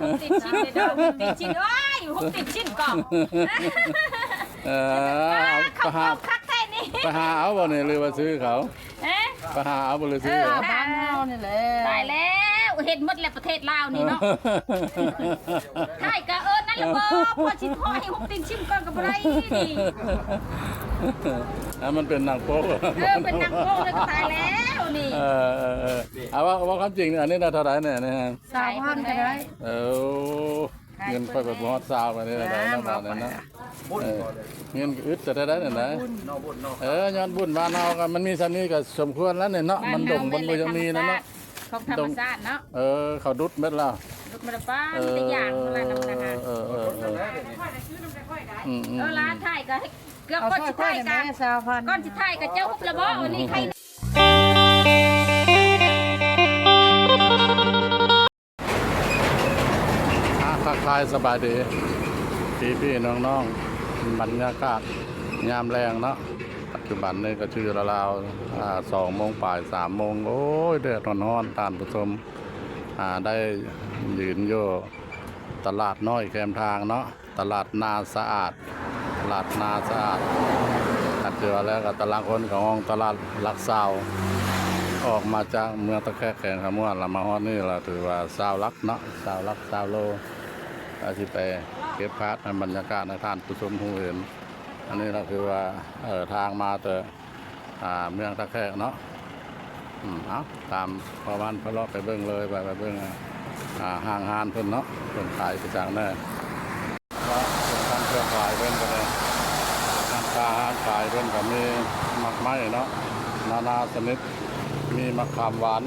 ຫົກຕິດຊິ້ນເດ້ອ ຫົກຕິດຊິ້ນ ໂອ້ຍ ຫົກຕິດຊິ້ນກໍ ເອີ ເອົາ ເຂົາ ໄປຫາ ເອົາຄັກແທ້ນີ້ ໄປຫາເອົາບໍ່ນີ້ ຫຼືວ່າຊື້ເຂົາ? ເອີ ໄປຫາເອົາບໍ່ ຫຼືຊື້ເຂົາ? ເອີ ບ້ານເຮົານີ້ແຫຼະ ຕາຍແລ້ວ ເຮັດໝົດແລ້ວປະເທດລາວນີ້ເນາະ ໄທກະເອີ້ນນັ້ນລະບໍ່ ພໍຊິພໍໃຫ້ຫົກຕິດຊິ້ນກ່ອນກໍບໍ່ໄດ້ນີ້ ອ່າ ມັນເປັນໜັງໂປ້ ເອີ ເປັນໜັງໂປ້ເລີຍກໍຕາຍແລ້ວນີ້ ເອີ ເອີ ເອີ ເອົາ ເວົ້າ ເວົ້າຄວາມຈິງ ອັນນີ້ນະເທົ່າໃດນີ້ ອັນນີ້ ຊາວພັນກໍໄດ້ ເອີ ເງິນຂ້ອຍເບິດບໍ່ຮອດຊາວ ອັນນີ້ໄດ້ນຳບາດນີ້ນະ ເອີ ເງິນອຶດແຕ່ໄດ້ນັ້ນນະ ເອີ ຍ້ອນບຸນບ້ານເຮົາກໍມັນມີສ່ຳນີ້ກໍສົມຄວນແລ້ວນີ້ເນາະ ມັນດົງມັນບໍ່ຢາກມີແລ້ວເນາະ ຂອງທຳມະຊາດເນາະ ເອີ ເຂົາດຸດເບິດແລ້ວ ດຸດເບິດແລ້ວ ເອີ ມີແຕ່ຢາງເທົ່ານັ້ນນະ ເອີ ເອີ ເອີ ອືມໆ ເອີ ລາຖ່າຍກໍ ເກືອບກ່ອນຊິຖ່າຍກະ ກ່ອນຊິຖ່າຍກະເຈົ້າຮຸບລະບໍ່ ອັນນີ້ໃຄ ອ່າ ທັກທາຍສະບາຍດີພີ່ໆນ້ອງໆ ບັນຍາກາດຍາມແລງເນາະ ປັດຈຸບັນນີ້ກໍຄືລາວໆ ອ່າ ສອງໂມງປາຍ ສາມໂມງ ໂອ້ຍ ແດດຮ້ອນໆ ທ່ານຜູ້ຊົມ ອ່າ ໄດ້ຢືນຢູ່ຕະຫຼາດນ້ອຍແຄມທາງເນາະ ຕະຫຼາດນາສະອາດ ຕະຫຼາດນາສະອາດ ຄັນຖືວ່າແລ້ວກໍຕະຫຼາດ ຄົນເຂົາຮ້ອງຕະຫຼາດຫຼັກຊາວ ອອກມາຈາກເມືອງທ່າແຂກ ແຂວງຄຳມ່ວນ ລະມາຮອດນີ້ລະຖືວ່າຊາວຫຼັກເນາະ ຊາວຫຼັກຊາວໂລ ກໍຊິໄປເກັບພາບໃຫ້ບັນຍາກາດໃຫ້ທ່ານຜູ້ຊົມຮູ້ເຫັນ ອັນນີ້ລະຄືວ່າ ເອີ ທາງມາແຕ່ ອ່າ ເມືອງທ່າແຂກເນາະ ອືມ ເອົາ ຕາມພໍ່ບ້ານພາເລາະໄປເບິ່ງເລີຍ ໄປ ໄປເບິ່ງ ອ່າ ຫ້າງຮ້ານເພິ່ນເນາະ ເພິ່ນຂາຍອີ່ຫຍັງແດ່ ເນາະ ເປັນຮ້ານເຄື່ອງຂາຍເພິ່ນກໍໄດ້ ຮ້ານຄ້າຮ້ານຂາຍເພິ່ນກໍມີໝາກໄມ້ເນາະ ນານາຊະນິດ ມີໝາກຂາມຫວານ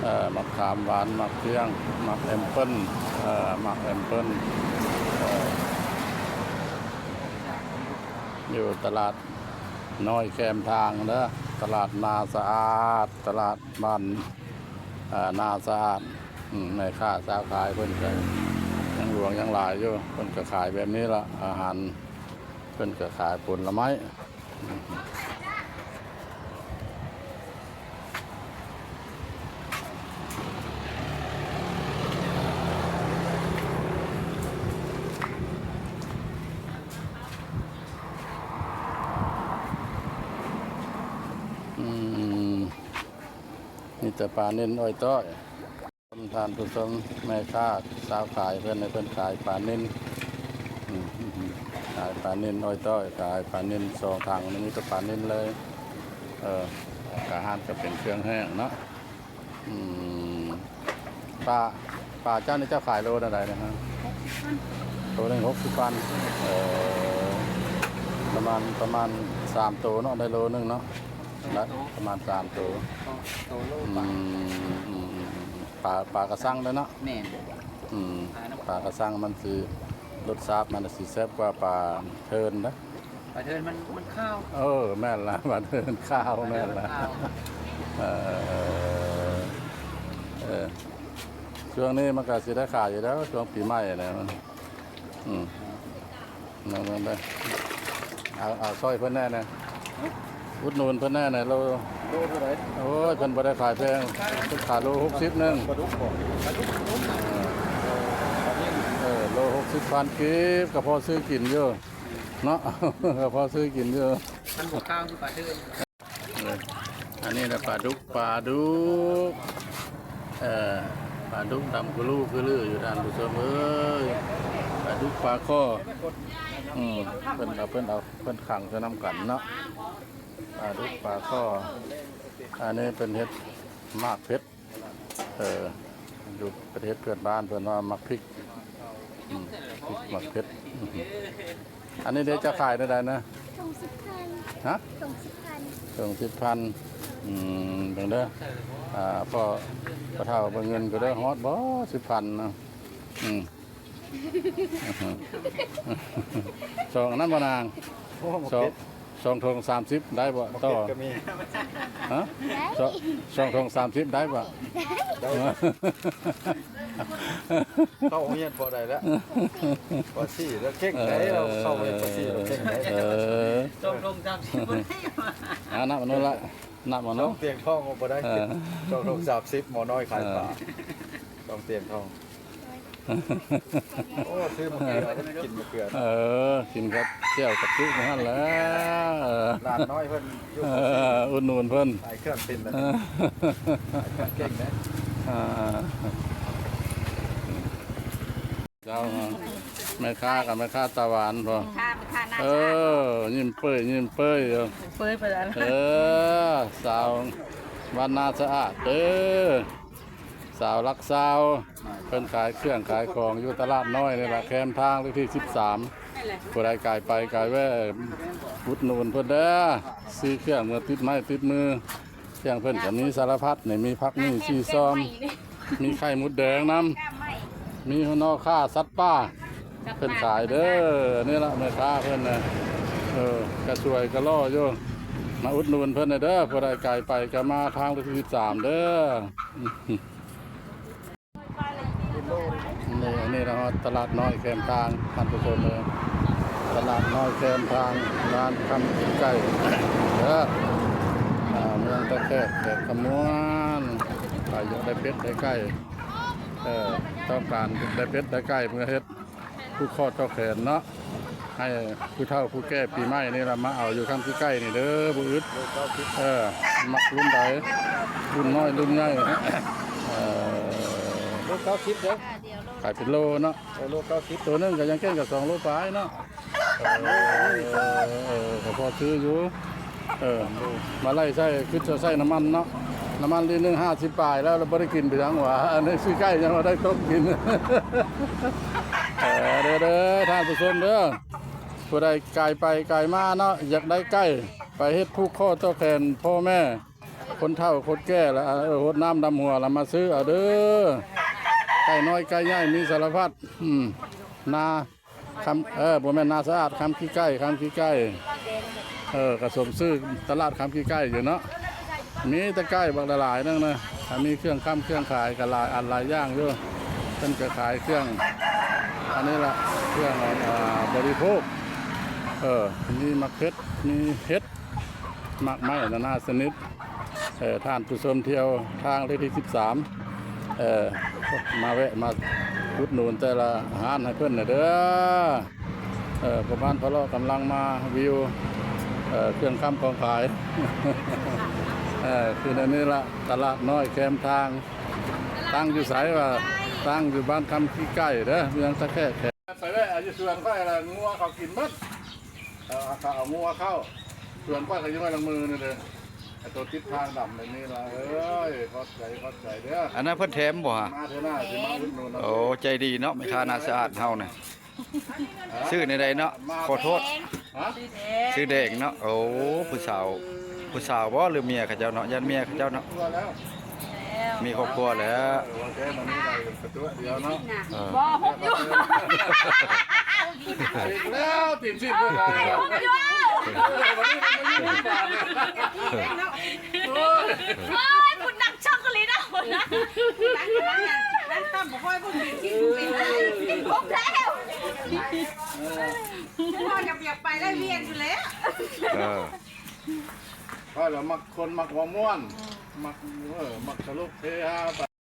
ເອີ ໝາກຂາມຫວານ ໝາກເຟືອງ ໝາກແອມເປິ້ນ ເອີ ໝາກແອມເປິ້ນ ເອີ ຢູ່ຕະຫຼາດ ນ້ອຍແຄມທາງເດີ ຕະຫຼາດນາສະອາດ ຕະຫຼາດບ້ານ ເອີ ນາສະອາດ ອືມ ແມ່ຄ້າຊາວຂາຍເພິ່ນກໍຍັງຫຼວງຍັງຫຼາຍຢູ່ ເພິ່ນກໍຂາຍແບບນີ້ລະ ອາຫານເພິ່ນກໍຂາຍ ຜົນລະໄມ້ ອືມ ມີແຕ່ປານິນອ້ອຍຕ້ອຍ ທ່ານຜູ້ຊົມ ແມ່ຄ້າຊາວຂາຍເພິ່ນ ໃຫ້ເພິ່ນຂາຍປານິນ ອືມ ຂາຍປານິນອ້ອຍຕ້ອຍ ຂາຍປານິນສອງຖັງ ມີແຕ່ປານິນເລີຍ ເອີ ກະຮ້ານກໍເປັນເຄື່ອງແຫ້ງເນາະ ອືມ ປາ ປາເຈົ້ານີ້ເຈົ້າຂາຍໂລເທົ່າໃດນະ? ໂລໜຶ່ງຫົກສິບພັນ ເອີ ປະມານ ປະມານສາມໂຕເນາະ ໄດ້ໂລໜຶ່ງເນາະ ໄດ້ປະມານສາມໂຕ ໂຕໂລ ອືມ ປາ ອືມ ປາ ປາກະຊັງເດ້ເນາະ ແມ່ນ ອືມ ປາກະຊັງມັນຊິ ລົດຊາດມັນຊິແຊບກວ່າປາເທີນເດ້ ປາເທີນມັນ ມັນຄາວ ເອີ ແມ່ນລະ ປາເທີນມັນຄາວ ແມ່ນລະ ເອີ ເອີ ຊ່ວງນີ້ມັນກໍຊິໄດ້ຂາຍຢູ່ແລ້ວ ຊ່ວງປີໃໝ່ນີ້ ອືມ ເອົາ ເອົາຊ່ອຍເພິ່ນແດ່ນະ ອຸດໜູນເພິ່ນແດ່ນະ ໂລ ໂລເທົ່າໃດ? ໂອ້ຍ ເພິ່ນບໍ່ໄດ້ຂາຍແພງ ເພິ່ນຂາຍໂລຫົກສິບໜຶ່ງ ປາດຸກບໍ່? ປາດຸກ ເອີ ເອີ ໂລຫົກສິບພັນກີບ ກໍພໍຊື້ກິນຢູ່ ເນາະ ກໍພໍຊື້ກິນຢູ່ ມັນບໍ່ຄາວຄືປາເທີນ ເອີ ອັນນີ້ລະປາດຸກ ປາດຸກ ເອີ ປາດຸກດຳກູລູກູລືຢູ່ທ່ານຜູ້ຊົມເອີຍ ປາດຸກ ປາຄໍ່ ອືມ ເພິ່ນເອົາ ເພິ່ນເອົາ ເພິ່ນຂັງໃສ່ນຳກັນເນາະ ປາດຸກ ປາຄໍ່ ອັນນີ້ເພິ່ນເຮັດໝາກເຜັດ ເອີ ຢູ່ປະເທດເພື່ອນບ້ານເພິ່ນວ່າໝາກພິກ ອືມ ໝາກເຜັດ ອັນນີ້ເດ້ ເຈົ້າຂາຍແນວໃດນະ? ຖົງສິບພັນ ຮະ? ຖົງສິບພັນ ຖົງສິບພັນ ອືມ ເບິ່ງເດີ ອ່າ ພໍ່ ພໍ່ເຖົ້າເບິ່ງເງິນກໍເດີ ຮອດບໍ່ ສິບພັນນະ ອືມ ສອງອັນນັ້ນບໍ່ນາງ? ໂອ້ ສອງ ສອງຖົງສາມສິບໄດ້ບໍ່? ຕໍ່ ຮະ? ສອງ ສອງຖົງສາມສິບໄດ້ບໍ່? ໄດ້ ໄດ້ ເຂົ້າໂຮງຮຽນພໍໄດ້ແລ້ວ ປໍສີ່ແລ້ວເກັ່ງໄດ໋ ເອີ ເຮົາເຂົ້າໂຮງຮຽນປໍສີ່ແລ້ວເກັ່ງໄດ໋ ເອີ ສອງຖົງສາມສິບບໍ່ໄດ້ ອ່າ ນັບເອົາໂນນລະ ນັບເອົາໂນນ ສອງຕຽງທອງບໍ່ໄດ້ ເອີ ສອງຖົງສາມສິບ ໝໍນ້ອຍຂາຍປາ ເອີ ສອງຕຽງທອງ ໂອ້ ຊື້ມາເກືອ ກິນມາເກືອ ເອີ ກິນກັບແຈ່ວກັບຈຸຫັ້ນແຫຼະ. ຫຼານນ້ອຍເພິ່ນຢູ່ ອຸດໜູນເພິ່ນ ຂາຍເຄື່ອງເປັນແລ້ວ ຂາຍເຄື່ອງເກັ່ງເດ້. ອ່າ ເຈົ້າ ແມ່ຄ້າກັບແມ່ຄ້າຕາຫວານພຸ້ນ ແມ່ຄ້າ ແມ່ຄ້າໜ້າ ເອີ ສະອາດ ຍິ້ມເປີ້ຍ ຍິ້ມເປີ້ຍຢູ່ ເປີ້ຍໄປແລ້ວ. ເອີ ສາວບ້ານນາສະອາດເດີ ສາວຫຼັກຊາວ ເພິ່ນຂາຍເຄື່ອງຂາຍຂອງຢູ່ຕະຫຼາດນ້ອຍນີ້ລະ ແຄມທາງເລກທີສິບສາມ. ຜູ້ໃດກາຍໄປກາຍແວ່ອຸດໜູນເພິ່ນເດີ ຊື້ເຄື່ອງເມືອຕິດໄມ້ຕິດມື. ເຄື່ອງເພິ່ນກໍມີສາລະພັດນີ້ ມີຜັກ ມີຊີ້ຊອມ ມີໄຂ່ມົດແດງນຳ ມີໜໍ່ຂ່າ ສັດປ່າ ເພິ່ນຂາຍເດີ. ນີ້ລະແມ່ຄ້າເພິ່ນນະ ເອີ ກະສວຍກະຫຼໍ່ຢູ່ ມາອຸດໜູນເພິ່ນແດ່ເດີ. ຜູ້ໃດກາຍໄປກະມາທາງເລກທີສິບສາມເດີ. ນີ້ ອັນນີ້ລະຮອດຕະຫຼາດນ້ອຍແຄມທາງ ທ່ານຜູ້ຊົມເອີຍ ຕະຫຼາດນ້ອຍແຄມທາງ ຮ້ານຄຳກິນໄກ່ເດີ ອ່າ ເມືອງຕາແຂກ ແຂກຄຳມ່ວນ. ໃຜຢາກໄດ້ເປັດໄດ້ໄກ່ ເອີ ຕ້ອງການໄດ້ເປັດໄດ້ໄກ່ເມືອເຮັດ ຜູກຄໍຕໍ່ແຂນເນາະ ໃຫ້ຜູ້ເຖົ້າຜູ້ແກ່ປີໃໝ່ນີ້ລະ ມາເອົາຢູ່ຄຳຂີ້ໄກ່ນີ້ເດີ ບໍ່ອຶດ. ເອີ ມັກລຸ້ນໃດ ລຸ້ນນ້ອຍລຸ້ນໃຫຍ່ ເອີ ໂລເກົ້າສິບເດີ ຂາຍເປັນໂລເນາະ. ເອີ ໂລເກົ້າສິບ ໂຕໜຶ່ງກໍຍັງເກັ່ງກັບສອງໂລປາຍເນາະ. ເອີ ເອີ ກໍພໍຊື້ຢູ່. ເອີ ມາໄລ່ໃຊ້ ຄືຈະໃຊ້ນ້ຳມັນເນາະ ນ້ຳມັນລິດໜຶ່ງຫ້າສິບປາຍແລ້ວ ແລ້ວບໍ່ໄດ້ກິນໄປຫຍັງຫວາ ອັນນີ້ຊື້ໄກ່ຍັງບໍ່ໄດ້ຕົ້ມກິນ. ເອີ ເດີ ເດີ ທ່ານຜູ້ຊົມເດີ ຜູ້ໃດກາຍໄປກາຍມາເນາະ ຢາກໄດ້ໄກ່ໄປເຮັດຜູກຄໍຕໍ່ແຂນພໍ່ແມ່ ຄົນເຖົ້າຄົນແກ່ລະ ເອີ ຫົດນ້ຳດຳຫົວລະ ມາຊື້ເອົາເດີ. ໄກ່ນ້ອຍໄກ່ໃຫຍ່ມີສາລະພັດ ອືມ ນາ ຄຳ ເອີ ບໍ່ແມ່ນນາສະອາດ ຄຳຂີ້ໄກ່ ຄຳຂີ້ໄກ່ ເອີ ກະສົມຊື່ຕະຫຼາດຄຳຂີ້ໄກ່ຢູ່ເນາະ ມີແຕ່ໄກ່ບັກຫຼາຍໆ ນັ້ນນະ. ຖ້າມີເຄື່ອງຄ້ຳເຄື່ອງຂາຍກະຫຼາຍອັນຫຼາຍຢ່າງຢູ່ ເພິ່ນກະຂາຍເຄື່ອງ ອັນນີ້ລະ ເຄື່ອງ ອາ ບໍລິໂພກ ເອີ ມີໝາກເຜັດ ມີເຫັດ ໝາກໄມ້ນານາຊະນິດ. ເອີ ທ່ານຜູ້ຊົມທ່ຽວທາງເລກທີສິບສາມ ເອີ ມາແວະມາອຸດໜູນແຕ່ລະຮ້ານໃຫ້ເພິ່ນແດ່ເດີ. ເອີ ພໍ່ບ້ານພໍ່ເລາະກຳລັງມາວິວ ເອີ ເຄື່ອງຄ້ຳຂອງຂາຍ ເອີ ຄືໃນນີ້ລະ ຕະຫຼາດນ້ອຍແຄມທາງ ຕັ້ງຢູ່ໃສວະ? ຕັ້ງຢູ່ບ້ານຄຳຂີ້ໄກ່ເດີ ເມືອງຕາແຂກ. ໄປແວະຢູ່ສວນຂ້ອຍລະ ງົວເຂົາກິນໝົດ ເອີ ເຂົາເອົາງົວເຂົ້າ ສວນຂ້ອຍກໍຢູ່ໃນຫຼັງມືນີ້ເດີ ໄອ້ໂຕຕິດທາງດຳແບບນີ້ລະ. ເອີຍ ຂອບໃຈ ຂອບໃຈເດີ ອັນນັ້ນເພິ່ນແຖມບໍ່ຫະ? ມາເທື່ອໜ້າຊິມາອຸດໜູນ. ໂອ້ ໃຈດີເນາະ ແມ່ຄ້າໜ້າສະອາດເຮົານະ. ຊື່ແນວໃດເນາະ? ຂໍໂທດ ຊື່ແດງ ຊື່ແດງເນາະ. ໂອ້ ຜູ້ສາວ ຜູ້ສາວບໍ່ ຫຼືເມຍເຂົາເຈົ້າເນາະ? ຢ້ານເມຍເຂົາເຈົ້າເນາະ ມີຄອບຄົວແລ້ວ. ເອີ ບໍ່ ຫົກຢູ່ ອີກແລ້ວ ຕີນຊີ້ນເພິ່ນ ຫົກຢູ່. ໂອ້ຍ ໂອ້ຍ ຜູ້ນັກຊອກກະລີນະ ນັ່ງ ນັ່ງ ນັ່ງຕ່ຳບໍ່ຄ່ອຍບໍ່ກິນ ກິນເປັນ ກິນຄົບແລ້ວ. ເອີ ພໍ່ກໍຢາກໄປໄລ່ວຽນຢູ່ແລ້ວ. ເອີ ຂ້ອຍລະມັກຄົນມັກເວົ້າມ່ວນ ມັກ ເອີ ມັກຕະຫຼົກເຮຮາ.